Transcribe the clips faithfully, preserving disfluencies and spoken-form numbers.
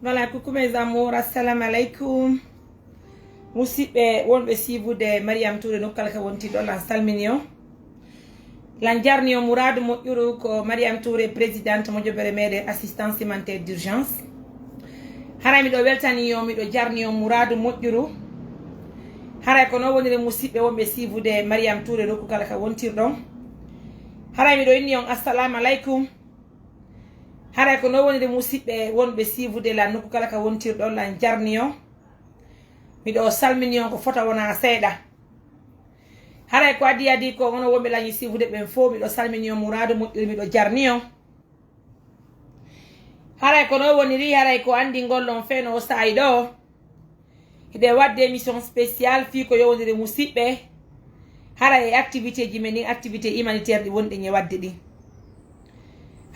Voilà, coucou mes amours, assalamu alaikum. Musidɓe wonɓe siibude Mariam Touré nokku kala ka wonti ɗo, lan salmini on. Lan jarni on muraadu moƴƴuru. Ko Mariam Touré, présidente mojobere meɗen assistance humanitaire d'urgence. Haray miɗo weltani on, miɗo jarni on muraadu moƴƴuru. Haray ko no woniri musidɓe wonɓe siibude Mariam Touré nokku kala ka wontirɗon. Haray miɗo inni on assalamu alaikum. Haray ko no woniri musidɓe wonɓe siibude lan nokku kala ka wontirɗon, lan jarni on. Miɗo salmini on ko fota wona seeɗa. Haray ko adii adii ko onon wonɓe lan siibude ɓen fow, miɗo salmini on muraadu moƴƴuru, miɗo jarni on. Haray ko no woniri, haray ko anndingol on feno o saa'i ɗo. Hiɗen waɗde émission spéciale fii ko yowondiri musidɓe. Haray e activité ji men ɗin, activité humanitaire ɗi wonɗen e waɗde ɗin.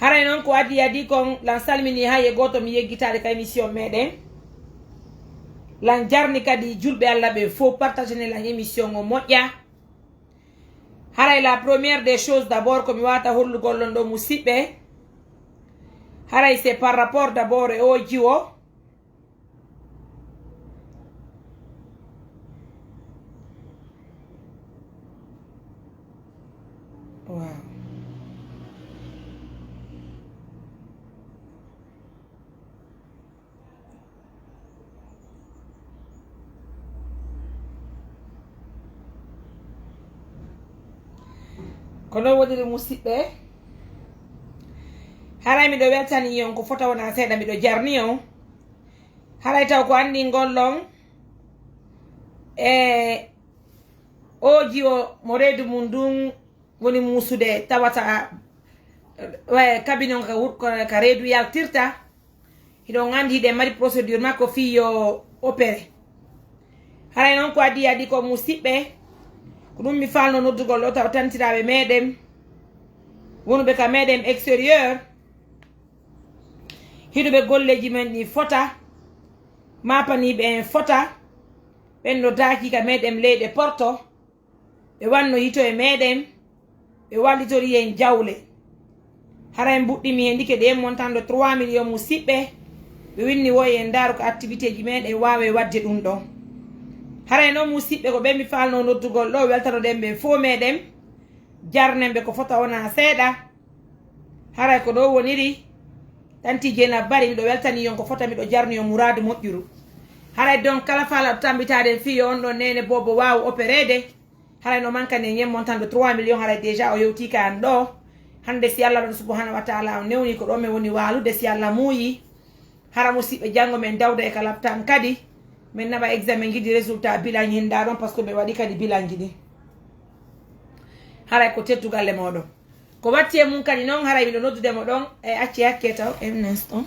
Haray non ko adii adii kon, lan salmini hay e gooto mi yeggitaali ka émission meɗen. Lan jarni kadi julɓe Allah ɓe fow, partagene lan émission o moƴƴa. Haray la première des choses d'abord ko mi wata hollugol on ɗo musidɓe. Haray c'est par rapport d'abord e o jiwo. Waaw. Ko non woniri musidɓe. Haray miɗo weltani on ko fota wona seeɗa, miɗo jarni on. Haray taw ko anndingol on e o jiwo mo reedu mum ndun woni muusude, tawata, eh, kabine on ka wur-, ka, ka reedu yaltirta. Hiɗon anndi hiɗen mari procédure makko fii yo opéré. Haray non ko adii adii ko musidɓe, ko ɗum mi faalno noddugol ɗo taw tantiraaɓe meɗen wonuɓe ka meɗen extérieur, hiɗuɓe golleeji men ɗi fota, maapaniiɓe en fota, ɓen no daaki ka meɗen leyɗe Porto, ɓe wanno hito e meɗen, ɓe wallitori en jawle. Haray mbuɗɗimi he ndike ɗe montant de trois millions musidɓe, ɓe winni wo en ndaaru ko activité ji meɗen waawe waɗde ɗum ɗon. Haray non musidɓe ko ɓe mi faalno noddugol ɗo, weltanoɗen ɓen fow meɗen, jarnen ɓe ko fota wona seeɗa. Haray ko ɗo woniri, tanti Jeena Bari, miɗo weltani on ko fota, miɗo jarni on muraadu moƴƴuru. Haray donc kala faala tambitaade fii yo on ɗon neene boobo waawu opereede. Haray no mankani en yen montant de trois millions, haray déjà o yewti ka an ɗo. Hannde si Allah ɗon subhanahu wa taala on newni ko ɗo men woni waalude, si Allah muuyi. Hara musidɓe janngo men dawda e ka laptan kadi. Men naɓa examen jiɗi résultat bilan hinda ɗon parce que ɓe waɗi kadi bilan jiɗi. Haray ko teddugal e mooɗon. Ko watti e mum kadi non, haray miɗo noddude mo ɗon. E acci hakke taw, un instant.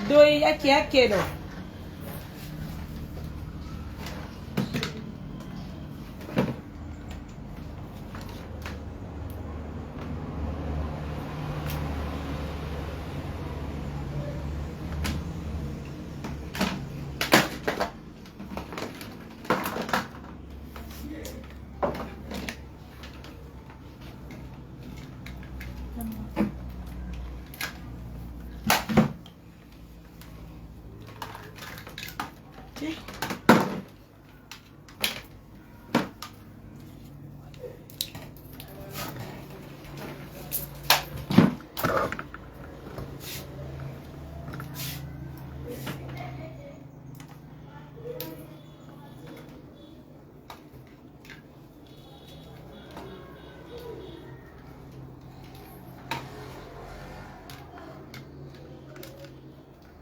Doy, acci hakke ɗo.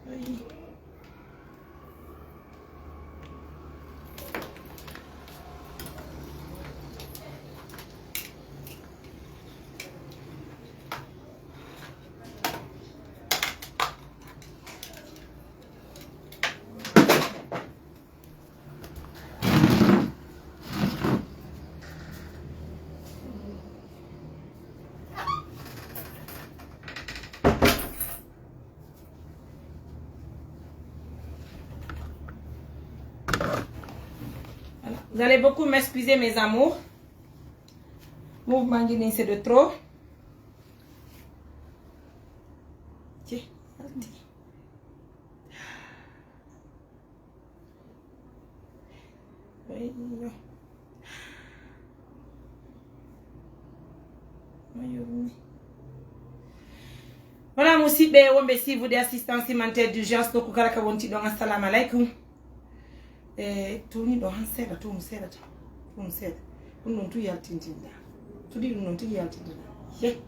Voilà. Vous allez beaucoup m'excuser, mes amours. Mouvement guinéen, c'est de trop. Tiens. Ayyo. Ayyo. Voilà, musidɓe wonɓe suivre de assistance humanitaire d'urgence, nokku kala ka wonti ɗon, assalamu aleykum. E towni ɗo han seeɗa, townu seeɗa tan, townu seeɗa. Ɗum ɗon tu yaltintinɗa. Tudi ɗum ɗon tigi yaltintinɗa. Ye.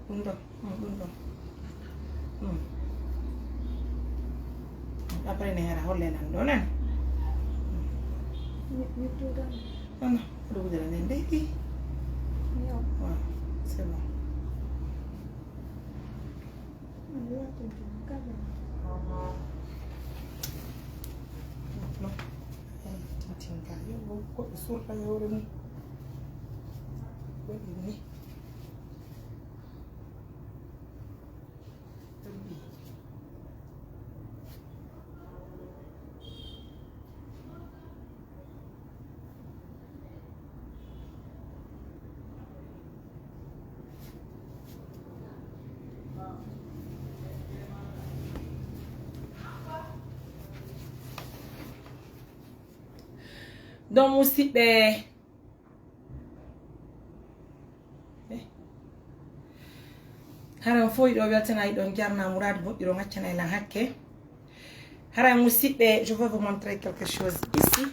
Ɗum ɗon, mm, ɗum ɗon. Mm. Après ne hara holle nan ɗo nan. Mi, mi tuutan. Non, non, ɗo wudere nden dey. Yo. Waaw, c'est bon. Tintinka yo goɗɗo surta e hoore mum. Waɗi ni. Donc, musidɓe, hara on fof yiɗo weltana, yiɗon jarna muraadu moƴƴuɗo, on accana lan hakke. Hara musidɓe, je veux vous montrer quelque chose ici.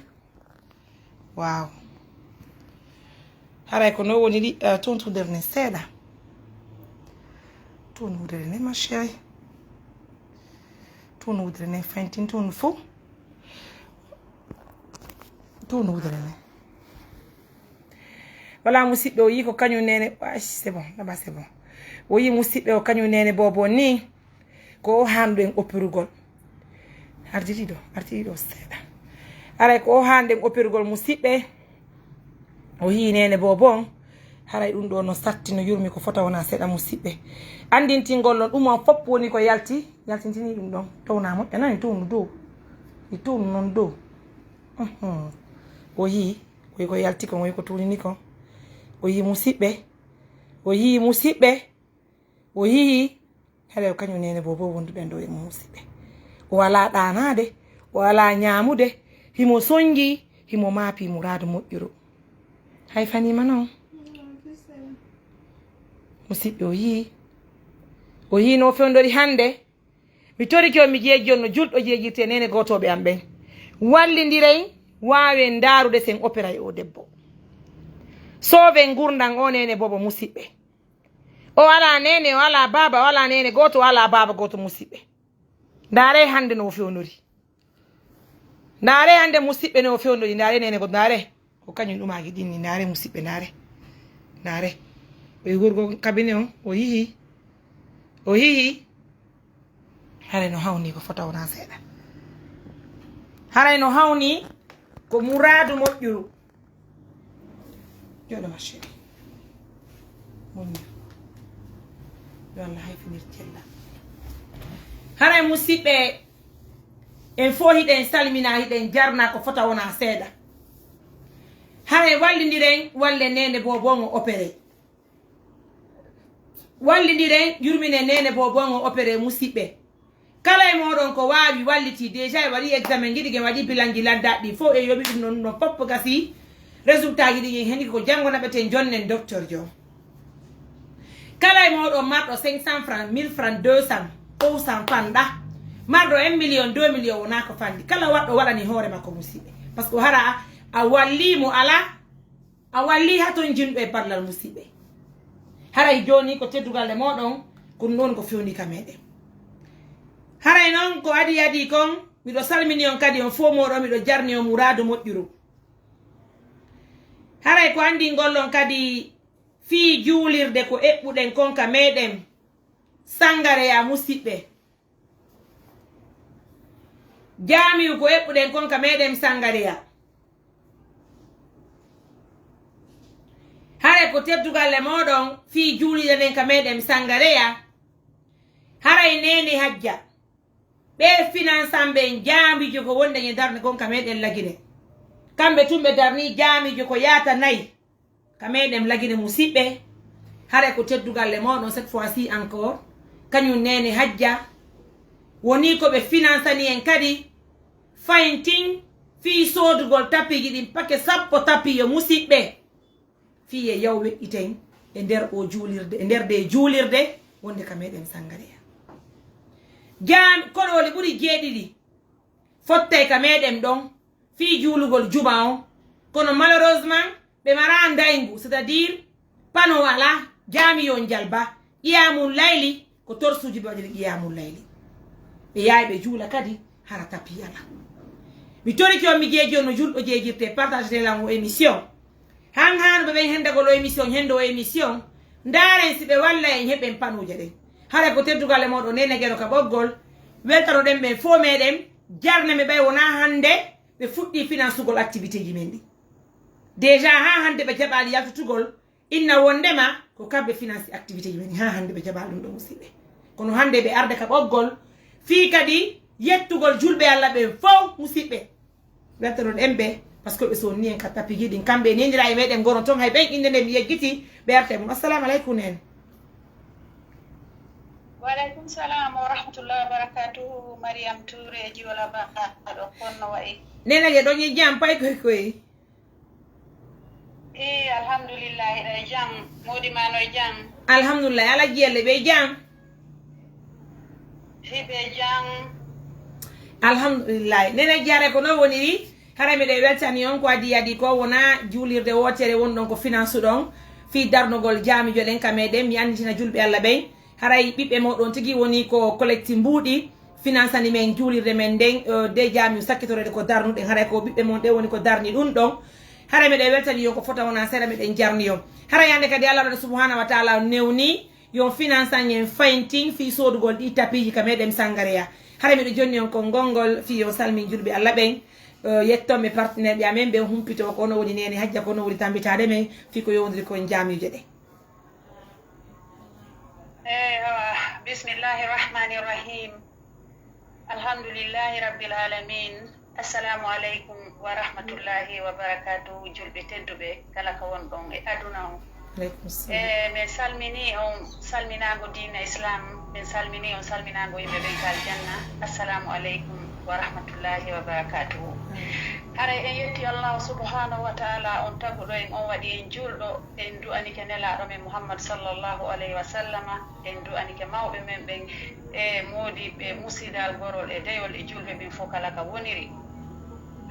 Waaw. Haray ko no woniri, eh, toon wudere ne seeɗa. Toon wudere ne, ma chérie. Toon wudere ne, fantin toon fof. Toon wudere ne. Wala musidɓe, o yii ko kañum nene. Ay, c'est bon, là-bas, c'est bon. O yii musidɓe, o kañum nene bobo ni. Ko o haanɗo en oppirugol. Arditi ɗo, arditi ɗo seeɗa. Aray ko o haanɗo en oppirugol, musidɓe. O yii nene bobo on. Haray ɗum ɗo no satti, no yurmi, ko fota wona seeɗa, musidɓe. Andintingol non ɗum on fof woni ko yalti, yaltintini ɗum ɗon. Towna moƴƴa nani, townu dow. I townu non dow. Uhum. O yii, o yii ko yalti kon, o yii ko tuunini kon. O yii musidɓe. O yii musidɓe. O yii. Haray ko kañum nene bobo wonduɗen ɗo e musidɓe. O alaa ɗaanaade, o alaa ñaamude, himo sonji, himo maapi muraadu moƴƴuru. Hay faniima non. Musidɓe, o yii. O yii no fewndori hannde. Mi torike on, mi jeeji on no julɗo jeejirte nene gootooɓe am ɓen. Wallindiren, waawen ndaarude sen operay o debbo. Sooven ngurndan o nene bobo, musidɓe. O alaa nene, o alaa baaba, o alaa nene gooto, o alaa baaba gooto, musidɓe. Ndaare hannde no o fewnori. Ndaare hannde, musidɓe, no o fewnori. Ndaare nene ko, ndaare. Ko kañum ɗumaaki ɗin ni. Ndaare, musidɓe, ndaare. Ndaare. O yi gorko kabine on, o yihi. O yihi. Haray no hawni ko fota wona seeɗa. Haray no hawni ko muraadu moƴƴuru. Jooɗo ma chérie. Muñña. Yo Allah hayfinir cellal. Haray musidɓe, en fof hiɗen salmina, hiɗen jarna ko fota wona seeɗa. Haray wallindiren, walle nene bobo ngo opéré. Wallindiren, yurminen nene bobo ngo opéré, musidɓe. Kala e mooɗon ko waawi walliti, déjà e waɗi examen ji ɗi, en waɗi bilanji laddaɗi ɗi fof, e yoɓi ɗum non, non fof gasi. Résultat ji ɗi en heni ko janngo naɓeten, jonnen docteur jo. Kala e mooɗon marɗo cinq cents francs, mille francs, deux cents, fow cents fanɗa. Marɗo un million, deux millions wona ko fanɗi. Kala waɗɗo waɗani hoore makko, musidɓe. Parce que hara a walli mo ala, a walli ha ton jinɗo e ballal, musidɓe. Haray joni ko teddugal e mooɗon, ko ɗum ɗon ko fewndi ka meɗen. Haray non, Ko adii adii kon, miɗo salmini on kadi on fof mooɗon, miɗo jarni on muraadu moƴƴuru. Haray ko anndingol on kadi fii juulirde ko eɓɓuɗen kon ka meɗen Sangareya, musiɓɓe. Jaamiyu ko eɓɓuɗen kon ka meɗen Sangareya. Haray ko teddugal e mooɗon fii juulirde nden ka meɗen Sangareya. Haray Neene Hajja, ɓe finansan ɓen jaamiijo ko wonde e darnde kon ka meɗen Lagine. Kamɓe tun ɓe darni jaamiijo ko yaata nayi ka meɗen Lagine, musiɓɓe. Haray ko teddugal e mooɗon cette fois-ci encore. Kañum Neene Hajja woni ko ɓe finansani en kadi fayin tin fii soodugol tapiiji ɗin, pake sappo tapiyo, musiɓɓe. Fii e yaw weƴƴiten e nder o juulirde, e nder de juulirde wonde ka meɗen Sangareya. Jaam, koɗooli ɓuri jeeɗiɗi fottay ka meɗen ɗon fii juulugol juma on. Kono malheureusement, ɓe maraa ndayngu, c'est-à-dire panneau alaa, jaamiyo on jalba, qiyamul layli, ko torsuuji ɓe waɗiri qiyamul layli. Ɓe yaay ɓe juula kadi, hara tapi alaa. Mi torike on, mi jeeji on no julɗo jeejirte, partagete lan o émission. Han hanuɓe ɓen hendagol o émission, hendo o émission, ndaaren si ɓe walla en heɓen panuuje ɗen. Hara ko teddugal e mooɗon Neene Geno ka ɓoggol, weltanoɗen ɓen fof meɗen, jarne mi ɓay wonaa hannde ɓe fuɗɗii finansugol activité ji men ɗi. Déjà haa hannde ɓe jaɓaali yaltutugol, inna wondema ko kamɓe finansi activité ji men, haa hannde ɓe jaɓaali ɗum ɗo, musiɓɓe. Kono hannde ɓe arde ka ɓoggol, fii kadi yettugol julɓe Allah ɓen fof, musiɓɓe. Weltanoɗen ɓe, parce que ɓe sonni en ka tapiji ɗin. Kamɓe e neniraaɓe meɗen gono ton, hay ɓen innde nde mi yeggiti, ɓe arta e mum. Assalamu aleykum, Neene. Wa aleykum salam wa rahmatullahi wa barakatuhu. Mariam Touré, Jiwala Baɗo, kono wayi? Neene, je ɗon e jam, pay koy koy. Ii, alhamdulillahi, ɗo e jam. Moodi ma no e jam? Alhamdulillahi, Alhaji Yelle ɓe jam? Hiɓe jam. Alhamdulillahi. Neene Jaare, ko non woniri? Hara miɗo weltani on ko adii adii ko wona juulirde wootere wonɗon ko finansuɗon fii darnugol jaamijo ɗen ka meɗen. Mi annitina julɓe Allah ɓen. Haray ɓiɓɓe mooɗon tigi woni ko collecte mbuuɗi finansani men juulirde men nden, eh, de jaamiyo sakkitorede ko darnuɗen. Haray ko ɓiɓɓe mon ɗen woni ko darni ɗum ɗon. Haray miɗo weltani on ko fota wona seeɗa, miɗen jarni on. Haray hannde kadi Allah ɗo subhanahu wa taala newni yo on finansan en fayin tin fii soodugol ɗi tapiiji ka meɗen Sangareya. Haray miɗo jonni on konngol ngol fii yo on salmin julɓe Allah ɓen, eh, yetton ɓe partenaire ɓe amen ɓen humpito ko ono woni Neene Hajja, ko ono woni tambitaade men fii ko yowndiri kon jaamiije ɗe. Ewa, bismillahi rahmani rahim. Alhamdulillahi rabbil alamin. Assalamu aleykum wa rahmatullahi wa barakatuhu. Julɓe tedduɓe, kala ka wonɗon e aduna on. Aleykum salam. E, min salmini on salminaango diina Islam, min salmini on salminaango yimɓe ɓen ka aljanna. Assalamu aleykum wa rahmatullahi wa barakatuhu. Haray en yetti Allahu subhanahu wa taala, on taguɗo en, on waɗi en julɗo, en du'anike Nelaaɗo men Muhammad sallallahu alayhi wa sallama, en du'anike mawɓe men ɓen, e moodiɓɓe, musidal, gorol e deyol e julɓe ɓen fof kala ka woniri.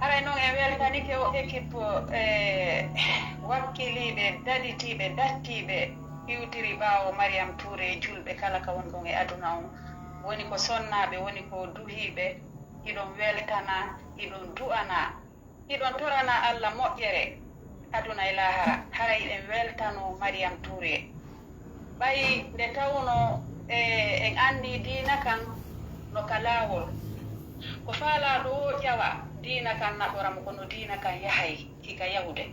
Haray non en weltanike o équipe, e wakkiliiɓe, daɗitiiɓe, dattiiɓe, iwtiri ɓaawo Mariam Touré, julɓe kala ka wonɗon e aduna on. Woni ko sonnaaɓe, woni ko duhiiɓe, hiɗon weltana, hiɗon du'ana. Hiɗon torana Allah moƴƴere aduna e laahara, haray hiɗen weltano Mariam Touré. Ɓay nde tawno, e, en anndi diina kan no ka laawol. Ko faalaaɗo o ƴawa diina kan naɓora mo, kono diina kan yahay, hika yahude.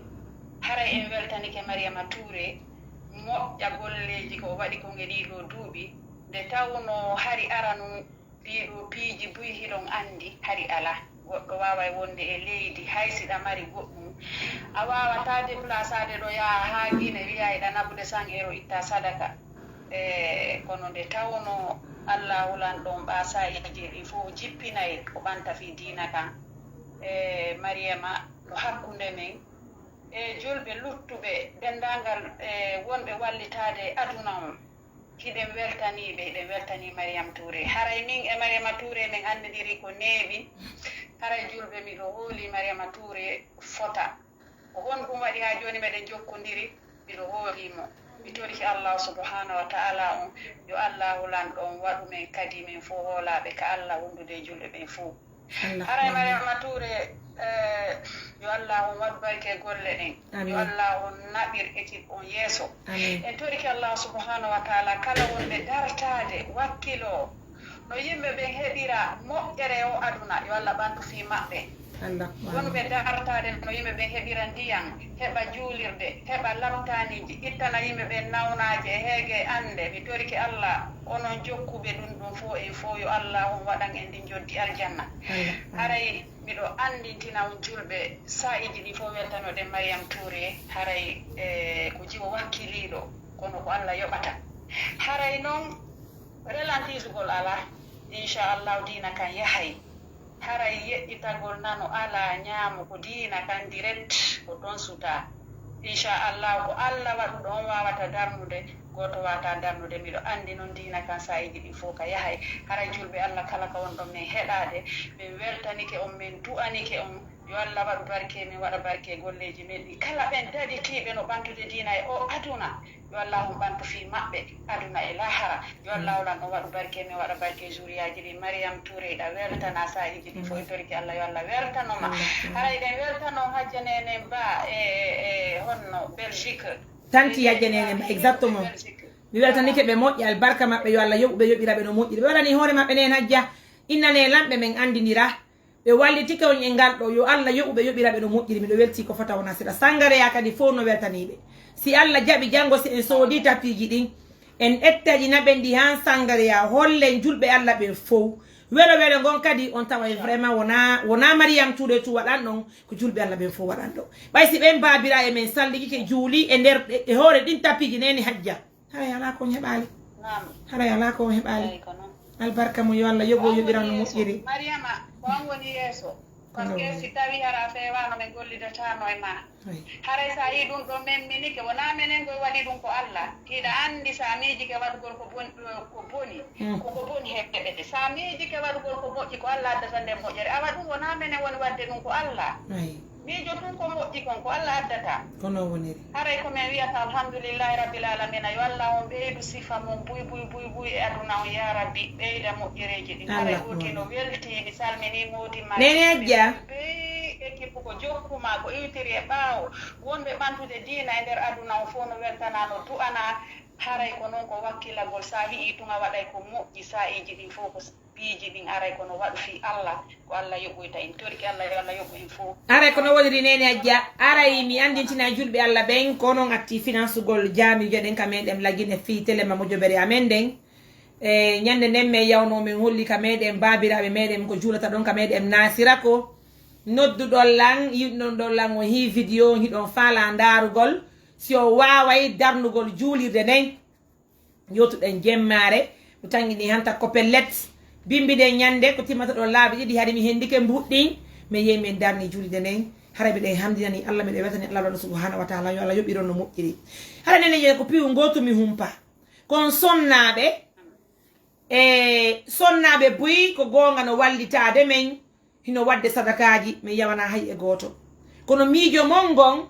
Haray en weltanike Mariama Touré, moƴƴa golleeji ko o waɗi kon e ɗii ɗoo duuɓi, nde tawno hari aranu Ɗii ɗoo piiji buy hiɗon anndi hari alaa. Goɗɗo waaway wonde e leydi hay si ɗa mari goɗɗum. A waawataa deplasaade ɗo yaha haa Gine wi'aa hiɗa naɓude san euro itta sadaka. E, kono nde tawno Allaahu lanɗo on ɓaasaaji ɗin fof jippinay o ɓanta fii diina kan. E, Mariama no hakkunde men. E, julɓe luttuɓe, denndaangal, e, wonɓe wallitaade aduna on. Hiɗen weltanii ɓe, hiɗen weltanii Mariam Touré. Haray min e Mariama Touré min anndidiri ko neeɓi. Haray julɓe, miɗo hoolii Mariama Touré fota. Ko honɗum waɗi haa jooni meɗen jokkondiri? Miɗo hoolii mo. Mi torike Allah subhanahu wa ta'ala on, yo Allahu lanɗo on waɗu men kadi min fof hoolaaɓe ka Allah wondude e julɓe ɓen fof. Haray Mariama Touré, eh, yo Allah on waɗu barke e golle ɗen. Yo Allah on naɓir équipe on yeeso. En torike Allah subhanahu wa ta'ala kala wonɓe dartaade wakkilo no yimɓe ɓen heɓira moƴƴere o aduna, yo Allah ɓantu fii maɓɓe. Wonɓe dartaade no yimɓe ɓen heɓira ndiyan, heɓa juulirde, heɓa laptaaniji, ittana yimɓe ɓen nawnaaje e heege e annde. Mi torike Allah, onon jokkuɓe ɗun ɗon fof en fof, yo Allah on waɗan en ndin joddi aljanna. Haray miɗo anndintina on julɓe, saa'iiji ɗi fof weltanoɗen Mariam Touré, haray, eh, ko jiwo wakkiliiɗo, kono ko Allah yoɓata. Haray non, relantisugol alaa, inchallahu diina kan yahay. Haray yeƴƴitagol nano alaa, ñaamo ko diina kan direct, ko ton sutaa. Inchallahu ko Allah waɗuɗo on waawata darnude, gooto waawata darnude. Miɗo anndi non diina kan saa'iiji ɗin fof ka yahay. Haray julɓe Allah kala ka wonɗon men heɗaade, min weltanike on, min du'anike on. Yo Allah waɗu barke, min waɗa barke e golleeji men ɗi. Kala ɓen daɗitiiɓe no ɓantude diina e o aduna, yo Allah on ɓantu fii maɓɓe, aduna e laahara. Yo Allah on lan on waɗu barke, min waɗa barke e zuriyaaji ɗi. Mariam Touré, ɗa weltana saa'iiji ɗi fof, en torike Allah, yo Allah weltano ma. Haray ɗen weltano Hajja Nene Ba e, e, e honno Belgique. Tanti Hajja Nene Ba, exactement. Mi weltanike ɓe moƴƴi, albarka maɓɓe, yo Allah yoɓu ɓe, yoɓira ɓe no moƴƴiri. Ɓe waɗani hoore maɓɓe Nene Hajja, innane lamɓe men anndinira. Ɓe wallitike on e ngal ɗo, yo Allah yoɓu ɓe, yoɓira ɓe no moƴƴiri. Miɗo welti ko fota wona seɗa. Sangareya kadi fof no weltaniiɓe. Si Allah jaɓi janngo, si en soodi tapiiji ɗin, en etta ɗi naɓen ɗi haan Sangareya, hollen julɓe Allah ɓen fof. Welo welo ngon kadi on taway vraiment wona, wona Mariam Touré tu waɗan ɗon, ko julɓe Allah ɓen fof waɗan ɗo. Ɓay si ɓen baabiraaɓe men salligike juuli e nder, e hoore ɗin tapiiji Nene Hajja. Haray alaa ko on heɓaali. Naam. Haray alaa ko on heɓaali. Eey, ko noon. Albarka mo yo Allah yoɓo yoɓiran no moƴƴiri. Mariama, ko an woni yeeso. Parce que si tawi hara a feewaano, min gollidatano e ma. Haray sa yii ɗum ɗo memminike, wonaa menen koye waɗi ɗum, ko Allah. Hiɗa anndi sa miijike waɗugol ko boni, ko boni, ko ko boni heɓete. Sa miijike waɗugol ko moƴƴi, ko Allah addata nden moƴƴere. Awa ɗum wonaa menen woni waɗde ɗum, ko Allah. Miijo tun ko moƴƴi kon, ko Allah addata. Ko non woniri. Haray ko min wi'ata alhamdulillahi rabbil alamina, yo Allah on ɓeydu sifa mum buy buy buy buy e aduna on, ya Rabbi, ɓeyda moƴƴereeji ɗin. Haray Ooti no weltii, mi salminii Moodi Malick. Nene Hajja. Bey équipe ko jokkuma, ko iwtiri e ɓaawo. Wonɓe ɓantude diina e nder aduna on fof no weltanaa, no du'anaa. Haray ko non ko wakkilagol, sa wi'ii tun a waɗay ko moƴƴi, saa'iiji ɗin fof ko piiji ɗin aray kono waɗu fii Allah, ko Allah yoɓoyta en. Torike Allah, yo Allah yoɓo en fof. Aray kono woniri Nene Hajja, aray mi anndintina julɓe Allah ɓen, ko non atti finansugol jaamiijo ɗen ka meɗen Lagine fii telema mojobere amen ɗen. E ñannde nden min yawno min holli ka meɗen baabiraaɓe meɗen ko juulata ɗon ka meɗen Nasira ko nodduɗon lan, yiɗnon ɗon lan o hii vidéo, hiɗon faala ndaarugol, si o waaway darnugol juulirde nden. Yewtuɗen jemmaare, mi tanngini hanta ko pellet. Bimbiɗen ñannde ko timmata ɗo laabi ɗiɗi, hari mi hendike mbuuɗɗin. Mi yehi min darni juulirde nden. Hara miɗen hamdinani Allah, miɗen weltani Allah, Allah subhanahu wa ta'ala, yo Allah yoɓiron no moƴƴiri. Hara nene yehi ko piwu ngootu mi humpa. Kon sonnaaɓe, e sonnaaɓe buy ko goonga no wallitaade men, hino waɗde sadakaaji, min yawana hay e gooto. Kono miijo mon ngon,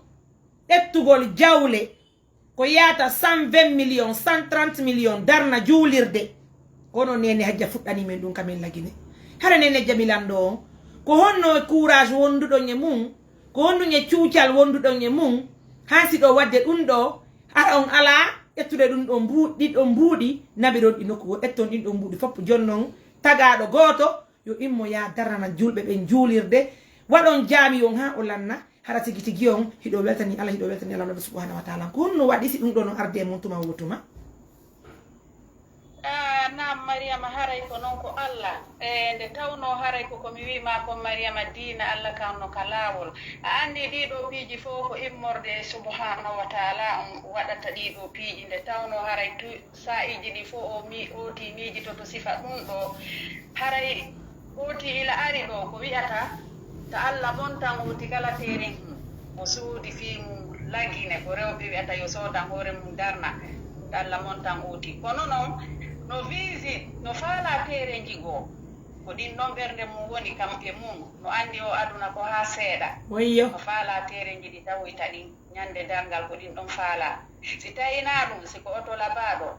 ƴettugol jawle, ko yaata cent vingt millions, cent trente millions, darna juulirde. Kono Nene Hajja fuɗɗani min ɗum ka min Lagine. Hara Nene Hajja mi lanndo on, ko honno e courage wonduɗon e mum? Ko honɗum e cuucal wonduɗon e mum? Haa si ɗo waɗde ɗum ɗo, hara on alaa ƴettude ɗum ɗo mbuuɗi, ɗin ɗo mbuuɗi, naɓiron ɗi nokku goo, ƴetton ɗin ɗo mbuuɗi fof, jonnon tagaaɗo gooto, yo immo yaa darnana juulɓe ɓen juulirde, waɗon jaami on haa o lanna, hara tigi tigi on hiɗo weltani Allah, hiɗo weltani Allah, Allah subhanahu wa ta'ala. Ko honno waɗi si ɗum ɗo no arde e mon tuma wo tuma? Ah, naam, Mariama, haray ko noon ko Allah. E nde tawnoo haray ko ko mi wi'maa kon, Mariama, diina Allah kan no ka laawol. A anndi ɗii ɗoo piiji fof ko immorde e subhanahu wa ta'ala on waɗata ɗii ɗoo piiji. Nde tawnoo haray tu-, saa'iiji ɗi fof o mi-, Ooti miijitoto sifa ɗum ɗoo. Haray Ooti ila ari ɗoo, ko wi'ata, ta Allah montan Ooti kala teerin hum o soodi fii mum Lagine, ko rewɓe wi'ata yo soodan hoore mum darna, ta Allah montan Ooti. Kono noon, no visite, no faalaa teerenji goo. Ko ɗin ɗon ɓernde mum woni kam e mum, no anndi o aduna ko haa seeɗa. Wayyo. O faalaa teereeji ɗi tawoyta ɗin ñande darngal, ko ɗin ɗon faalaa. Si tawinaa ɗum, si ko oto labaaɗo,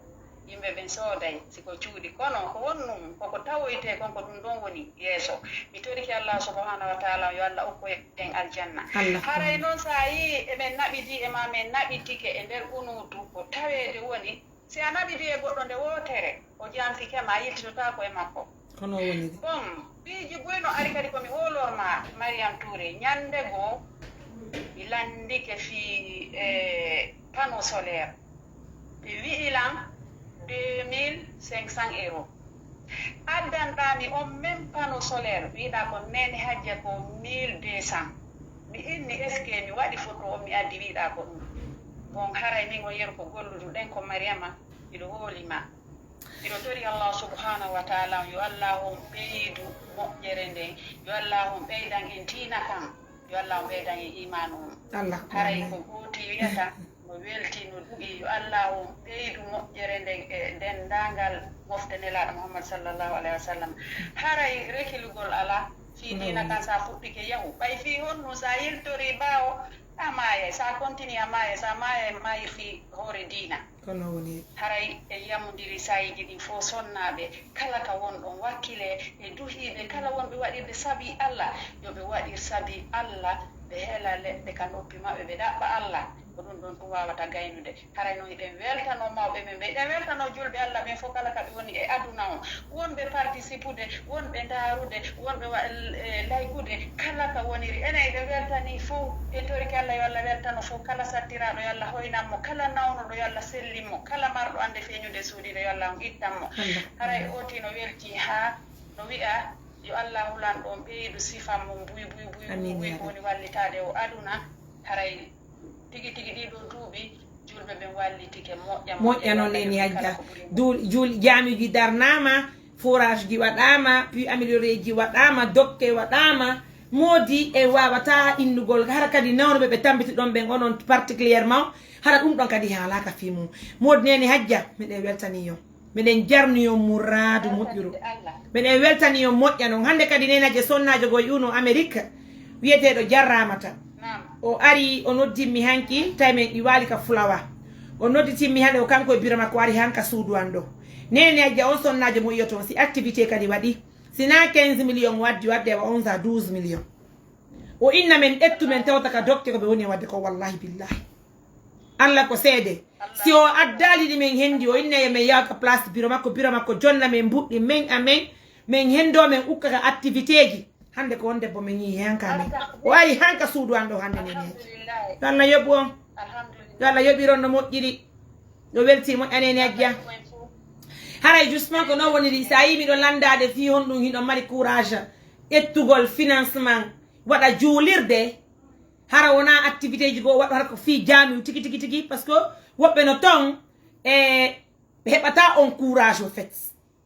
yimɓe ɓen sooday, si ko cuuɗi. Kono ko honɗum, koko tawoytee kon, ko ɗum ɗon woni yeeso. Mi torike Allah subhanahu wa taala, yo Allah okku en aljanna. Allah. Haray noon, so a yii eɓen naɓidi e ma, min naɓitike e nder qunuutu, ko taweede woni, si a naɓidi e goɗɗo nde wootere, o jamtike ma, a yiltitotaako e makko. Kono o woniri. Bon, piiji buy no ari kadi ko mi hoolor ma, Mariam Touré. Ñande goo, mi lanndike fii, eh, panneau solaire. Ɓe wi'i lan deux mille cinq cents euros. Addanɗaa mi on même panneau solaire, wi'ɗaa ko Neene Hajja ko mille deux cents. Mi inni, est-ce que mi waɗi photo on, mi addi, wi'ɗaa ko ɗum. Bon, haray min on yeru ko golludu ɗen ko Mariama, miɗo hooli ma. Miɗo tori Allah subhanahu wa taala, yo Allah on ɓeydu moƴƴere nden, yo Allah on ɓeydan en diina kan, yo Allah on ɓeydan en imaanu on. Allah. Haray ko gooti wiyata, no welti, no du'i, yo Allah on ɓeydu moƴƴere nden e denndaangal mofte Nelaaɗo Muhammad sallallahu alaihi wa sallam. Haray rekilugol alaa, fii diina kan sa fuɗɗike yahu. Ɓay fii honɗum sa yiltori ɓaawo, a maayay, sa continue a maayay, sa maayay, maayir fii hoore diina. Kono woni. Haray en yamondiri saayiiji ɗin fof sonnaaɓe, kala ka wonɗon wakkile e duhiiɓe, kala wonɓe waɗirde sabi Allah, yo ɓe waɗir sabi Allah, ɓe hela leɗɗe ka noppi maɓɓe, ɓe ɗaɓɓa Allah. Ko ɗum ɗon ɗum wawata gaynude. Haray noon eɗen weltano mawɓe men ɓe, eɗen weltano julɓe Allah ɓen fof kala ka ɓe woni e aduna o. Wonɓe participude, wonɓe ndaarude, wonɓe wa-, eh, laykude, kala ka woniri. Enen eɗen weltani fof. En torike Allah, yo Allah weltano fof. Kala sattiraaɗo, yo Allah hoynan mo. Kala nawnuɗo, yo Allah sellin mo. Kala marɗo annde feeñude e suuɗiiɗo, yo Allah on ittan mo. Allah. Haray o tino welti haa no wi'a, yo Allah hulan ɗon ɓeydu sifa mum buy, buy, buy, buy, buy, ko woni wallitaade o aduna. Haray tigi, tigi ɗii ɗoo duuɓi, julɓe ɓen wallitike moƴƴa, moƴƴa. Moƴƴa noon, Neene Hajja. Duul-, juul-, jaamiiji darnaama, forage ji waɗaama, puits amélioré ji waɗaama, dokke waɗaama. Moodi e waawataa innugol, hara kadi nawnuɓe ɓe tambiti ɗon ɓen, onon particulièrement, hara ɗum ɗon kadi haalaaka fii mum. Moodi Neene Hajja, miɗen weltanii on. Miɗen jarni on muraadu moƴƴuru. Miɗen weltanii on moƴƴa non. Hannde kadi Neene Hajja sonnaajo goo iwno Amerik, wiyeteeɗo Jarraamata. O ari, o noddimmi hanki, tawi men ɗi waali ka Fulawa. O nodditimmi hannde, o kanko e biro makko ari hanka suudu an ɗo. Neene Hajja on sonnaajo mo iyoton, si activité kadi waɗi, si na quinze millions waddi, wadde wa onze à douze millions. O inna men ƴettu men tawta ka dokke ko ɓe woni e wadde ko, wallahi billahi. Allah ko seede. Si o addaali ɗi men hendi, o inna e men yaha ka place biro makko, biro makko jonna men mbuɗɗi men, amen, men hendo men ukka ka activité ji. Hannde ko on debbo men yi'i hanka men. O ari hanka suudu an ɗo hannde, Neene Hajja. Yo Allah yoɓu on. Yo Allah yoɓir on no moƴƴiri. No welti moƴƴa, Neene Hajja. Haray justement ko non woniri, sa yii miɗo landaade fii honɗum hiɗon mari courage ƴettugol financement, waɗa juulirde, hara wonaa activité ji goo waɗu, hara ko fii jaamiu tigi, tigi, tigi, parce que woɓɓe no ton e ɓe heɓataa on courage, au fait.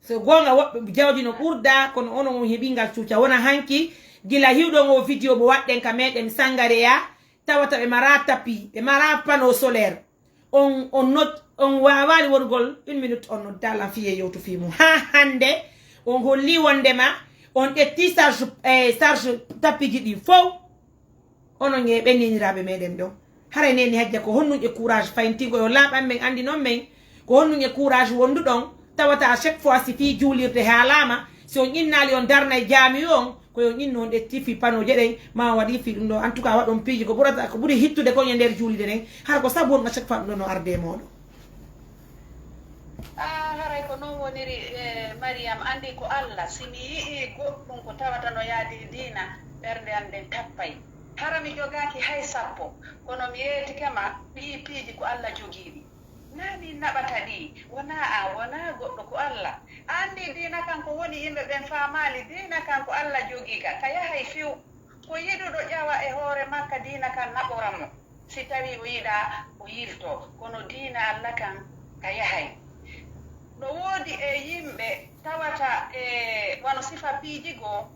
So goonga, woɓɓe jawdi no ɓurda, kono onon on heɓii ngal cuuca. Wona hanki, gila hiwɗon oo vidéo mo waɗɗen ka meɗen Sangareya, tawata ɓe maraa tapis, ɓe maraa panneau solaire. On, on not-, on waawaali wonugol une minute, on noddaa lan fii e yewtu fii mum. Haa hannde, on hollii wonndema on ƴettii charge, eh, charge tapiji ɗin fow. Onon e ɓen neeniraaɓe meɗen ɗon. Haray Neene Hajja, ko honɗum e courage fayintingo yo laaɓan men, anndi non men, ko honɗum e courage wonduɗon, tawata à chaque fois si fii juulirde haalaama, si on innaali on darnay jaamiu on, ko yo on innu on ƴetti fii panneau je ɗen, ma on waɗi fii ɗum ɗo. En tout cas, waɗon piiji ko ɓurata, ko ɓuri hittude kon e nder juulirde nden. Hara ko sabu on à chaque fois ɗum ɗo no arde e mooɗon. Ah, haray ko non woniri, eh, Mariam, anndi ko Allah, si mi yi'ii goɗɗum ko tawata no yaadi e diina, ɓernde an nden tappay. Hara mi jogaaki hay sappo, kono mi yeetike ma, ɗii piiji ko Allah jogii ɗi. Naa min naɓata ɗi, wonaa an, wonaa goɗɗo, ko Allah. A anndi diina kan ko woni, yimɓe ɓen faamaali diina kan ko Allah jogii ka, ka yahay few. Ko yiɗuɗo ƴawa e hoore makka diina kan naɓora mo. Si tawii o yiɗaa, o yiltoo. Kono diina Allah kan ka yahay. No woodi e yimɓe tawata e wano sifa piiji goo,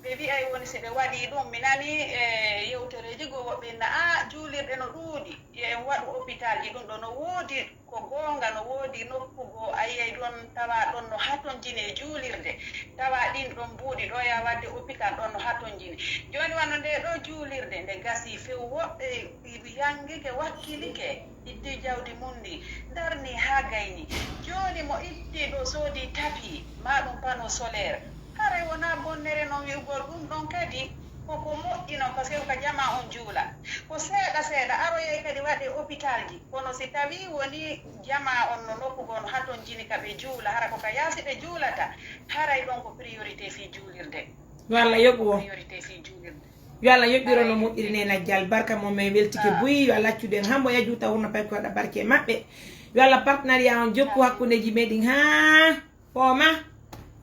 Ɓe wi'ay woni si ɓe waɗii ɗum, mi nanii e yewtereeji goo woɓɓe inna, "Aa, juulirɗe no ɗuuɗi, yo en waɗu opitaalji." Ɗum ɗoo no woodi, ko goonga, no woodi nokku goo a yi'ay ɗon, tawa ɗon no hatonjini e juulirde, tawa ɗin ɗon mbuuɗi ɗoo, yaa waɗde opitaal ɗon no hatonjini. Jooni wano ndee ɗoo juulirde, nde gasii few, woɓɓe yangike, wakkilike, itti jawdi mum ndin, darni haa gayni. Jooni mo itti ɗoo soodi tapi, maa ɗum panneau solaire, haray wonaa bonnere non wi'ugol ɗum ɗon kadi koko moƴƴi non, parce que ko ka jamaa on juula. Ko seeɗa seeɗa aroyay kadi waɗee opitaalji, kono si tawii wonii jamaa on no nokku goo no hatonjini ka ɓe juula, hara ko ka yaasi ɓe juulata, haray ɗon ko priorité fii juulirde. Yo Allah yoɓu on. Priorité fii juulirde. Yo Allah yoɓɓiro no moƴƴiri, Neena Jal. Barka mo men weltike buy. Yo Allah accude en hambo ya juuta wurna pay ko waɗa barke e maɓɓe. Yo Allah partenariat on jokku hakkundeji meɗen haa pooma.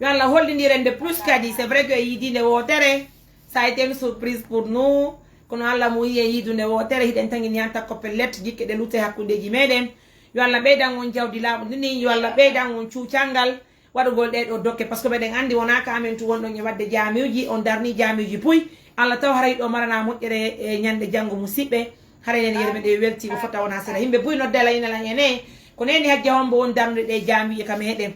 Yo Allah hollindire nde plus kadi. C'est vrai que e yiidi nde wootere. Ça a été une surprise pour nous. Kono Allah mo yi'e yiidu nde wootere, hiɗen tangini han takko pellet, jikke ɗe lutte hakkundeji meɗen. Yo Allah ɓeydan on jawdi laaɓundi ndin. Yo Allah ɓeydan on cuucangal waɗugol ɗee ɗoo dokke, parce que meɗen anndi wonaa ka amen tun wonɗon e waɗde jaamiiji, on darnii jaamiiji puy. Allah taw haray ɗoo maranaa moƴƴere e ñande janngo, musiɓɓe. Haray enen yere meɗen weltii, o fota wonaa seeɗa. Yimɓe buy nodda la ina lan ene. Ko Neene Hajja hombo woni darnude ɗee jaamiije ka meɗen.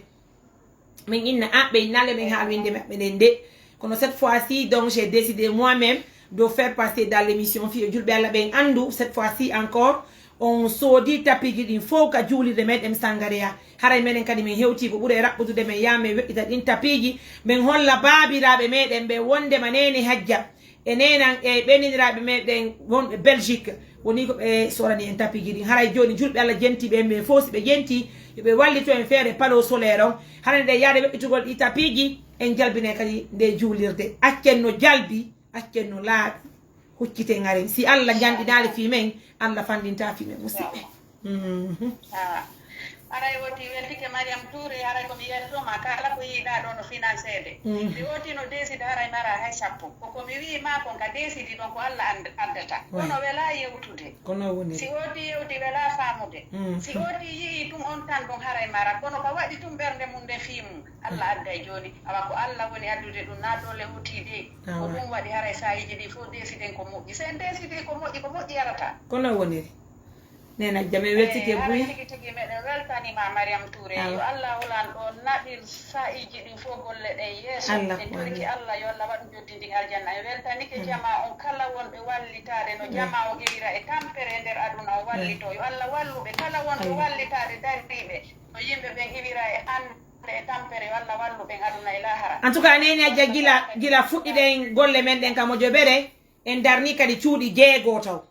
Min inna, ah, ɓe innaale men haal winde maɓɓe nden de. Kono cette fois-ci, donc, j'ai décidé moi-même de faire passer dans l'émission fii yo julɓe Allah ɓen anndu, cette fois-ci encore, on soodi tapiiji ɗin fow ka juulirde meɗen Sangareya. Haray menen kadi min hewtii ko ɓuri e raɓɓutude, men yaha men weƴƴita ɗin tapiiji, men holla baabiraaɓe meɗen ɓe wondema Neene Hajja e neenan e ɓe neeniraaɓe meɗen wonɓe Belgique, woni ko ɓe soorani en tapiiji ɗin. Haray jooni julɓe Allah jentiiɓe en ɓen fow, si ɓe jentii, yo ɓe wallitu en feere panneau solaire on. Haray nde yaade weƴƴitugol ɗi tapiiji, en jalbinay kadi nde juulirde. Accen no jalbi, accen no laaɓi, hucciten aren. Si Allah janɗinaali fii men, Allah fanɗintaa fii men, musiɓɓe. Mhm. Ah. Haray woti weltike Mariam Touré, haray ko mi yettooma, kala ko yiiɗaa ɗoo no financeede. Mhm. Mi woti no décide, haray mara hay sappo. Ko ko mi wi'i maa kon ka décide ɗon ko Allah and-, addata. Kono welaa yewtude. Kono woni. Si woti yewti welaa faamude. Mhm. Si woti yi'i tun on tan ɗon haray mara. Kono ka waɗi tun ɓernde mum nden fii mum. Allah adday jooni. Awa ko Allah woni addude ɗum, naa doole hutii de. Ko ɗum waɗi haray saa'iiji ɗi fof deesiden ko moƴƴi. So en deesidii ko moƴƴi, ko moƴƴi yarata. Kono woniri. Neena Jam, en weltike buy. Haray tigi tigi meɗen weltaniima Mariam Touré. Yo Allah hulan ɗo naɓir saa'iiji ɗin fof golle ɗen yeeso. En torike Allah yo Allah waɗu njoddindin aljanna. En weltanike jamaa on kala wonɓe wallitaade no jamaa on iwira e tampere e nder aduna o wallitoo. Yo Allah wallu ɓe kala wonɓe wallitaade dariiɓe no yimɓe ɓen iwira e an- e tampere, yo Allah wallu ɓen aduna e laahara. En tout cas, Neene Hajja, gila, gila fuɗɗiɗen golle men ɗen ka Mojobere, en darni kadi cuuɗi jeego taw.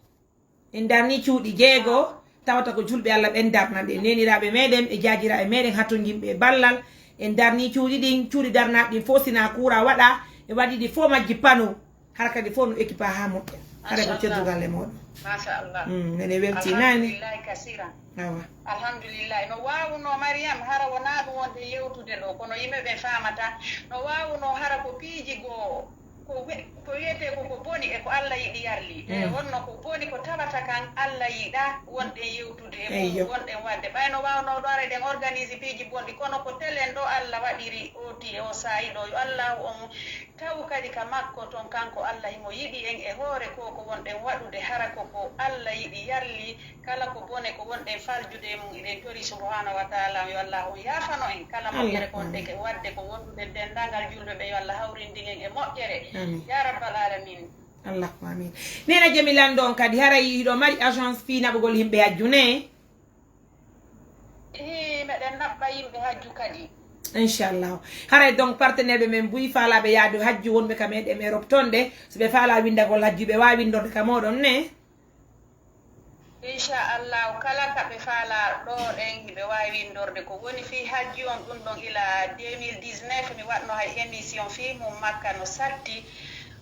En darni cuuɗi jeego, tawata ko julɓe Allah ɓen darna ɗe. Neeniraaɓe meɗen e jaajiraaɓe meɗen hatonjinɓe e ballal. En darni cuuɗi ɗin, cuuɗi darnaaɗi ɗin fof, sina kuura waɗa, e waɗi ɗi fof majji pano. Hara kadi fof no équipe haa moƴƴa. Hara ko teddugal e mooɗon. Machallah. Mm, mene weltinaani. Alhamdulillahi kasiran. Awa. Alhamdulillahi. No waawuno Mariam, hara wonaa ɗum wonde yewtude ɗo, kono yimɓe ɓe faamata. No waawuno hara ko piiji goo, ko we-, ko wiyetee ko, ko boni e ko Allah yiɗi yarli. E wonno ko boni ko tawata kan Allah yiɗa wonɗen yewtude e mum, wonɗen waɗde. Ɓay no waawno ɗo ara eɗen organise piiji bonɗi, kono ko telen ɗo Allah waɗiri o ti e o saa'i ɗo. Yo Allahu on Taw kadi ka makko ton, kanko Allah himo yiɗi en e hoore ko ko wonɗen waɗude, hara ko ko Allah yiɗi yarli, kala ko bone ko wonɗen faljude e mum, eɗen tori subhanahu wa taala yo Allah on yaafano en kala moƴƴere ko wonɗen waɗde, ko wondude denndaangal julɓe ɓe yo Allah hawrindin en e moƴƴere. Ya rabbal alamin. Allahumma amin. Neena Jami, lanndo on kadi, haray hiɗo mari agence fii naɓugol yimɓe hajju ne? Hii, meɗen naɓɓa yimɓe hajju kadi. Inchallahu. Haray donc partenaire ɓe men buy faalaaɓe yaade hajju wonɓe ka meɗen Europe ton de, so ɓe faalaa winndagol hajju, ɓe waawi winndorde ka mooɗon ne? Inchallahu, kala ka ɓe faalaa ɗo ɗen, ɓe waawi winndorde ko woni fii hajju on. Ɗum ɗon ila deux mille dix-neuf, mi waɗno hay émission fii mum Makka no satti.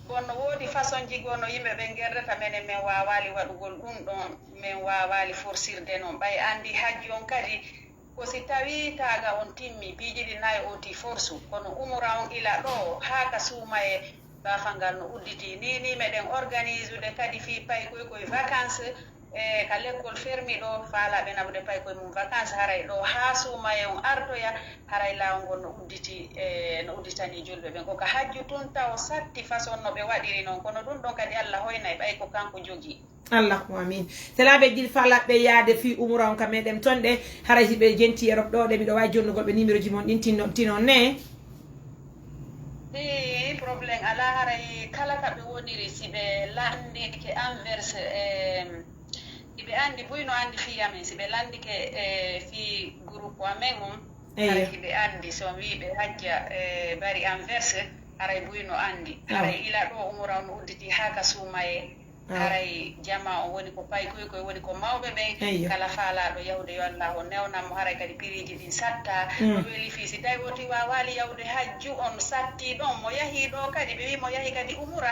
Bon, no woodi façon ji goo no yimɓe ɓen gerdata, menen men waawaali waɗugol ɗum ɗon. Men waawaali forsirde non. Ɓay anndi hajju on kadi, ko si tawii taaga on timmi, piiji ɗi nayo oti forsu, kono umura on ila ɗo haa ka suumayee, baafal ngal no udditii. Nii nii meɗen organisude kadi fii paykoy koy vacances, E ka lekkol fermi ɗo, faalaaɓe naɓude paykoye mum vacances, haray ɗo haa suumaye on artoya, haray laawol ngol no udditi, e, no udditani julɓe ɓen. Ko ka hajju tun taw satti façon no ɓe waɗiri non, kono ɗun ɗon kadi Allah hoynay, ɓay ko kanko jogii. Allahumma amin. Selaaɓe jil faalaaɓe yaade fii umura on ka meɗen ton ɗe, haray si ɓe jenti Europe ɗo ɗe, miɗo waawi jonnugol ɓe numéro ji mon ɗin tinno, tinno ne. Si problème alaa, haray kala ka ɓe woniri, si ɓe landike Anvers, em, si ɓe andi, buy no andi fii amen, si ɓe landike, e, fii groupe amen on, haray si ɓe andi, so on wii ɓe hajja, e, bari Anvers, haray buy no andi. Haray ila ɗo umura on udditi haa ka suumaye. Haray jama on woni ko paykoy koy, woni ko mawɓe ɓen. Kala faalaaɗo yahude yo Allah o newnan mo, haray kadi piriiji ɗin satta. No weli fii si tawi woti waawaali yahude hajju, on satti ɗon, mo yahi ɗo kadi, ɓe wi mo yahi kadi umura.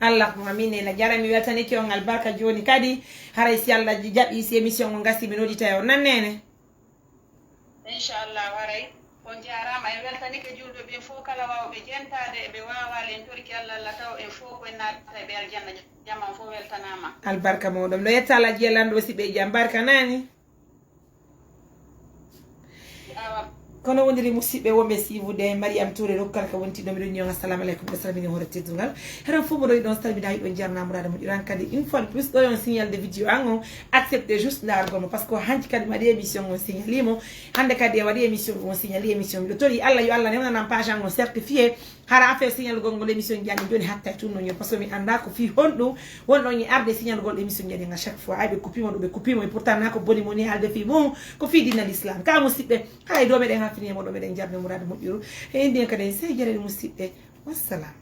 Allahumma amin. Neena jarama, mi weltanike on albarka. Jooni kadi, haray si Allah jaɓi, si émission on gasi, mi nodditay on nan, Neene. Inchallah, haray on jaaraama. En weltanike julɓe ɓen fof, kala waawɓe jentaade, ɓe waawaali, en torike Allah, Allah taw en fof ko en naata e ɓe aljanna. Jama on fof weltanaama. Albarka mawɗo. Miɗo yetta Alhaji Yalla Ando, si ɓe jam, barka naani. Awa. Kono woniri musidɓe wonɓe siifude Mariam Touré Rokkal ka wonti ɗo, miɗo ñoga assalamu aleykum, ɓe salmini hoore teddungal. Heren fof mo ɗo ɗon salmina, hiɗon jarna murade moƴƴuran kadi. Une fois de plus, ɗo on signal de vidéo an on, accepte juste ndargol mo, parce que hanji kadi mi waɗi émission on signalimo. Hande kadi e waɗi émission on signali émission. Miɗo tori Allah yo Allah newnanam page an on certifié. Hara affaire signalugol ngol émission jani joni hatta e tunno ñoo, parce que mi anda ko fii honɗum wonɗon e arde signalugol émission jani à chaque fois. Ay, ɓe coupé mo ɗo, ɓe coupé mo, et pourtant na ko boni mo ni haalde fii mum, ko fii diina l'islam. Ka musidɓe, hay ɗo meɗen hafini e mo ɗo, meɗen jarni murade moƴƴuru. E indi en kadi en sey jarani musidɓe. Wassalam.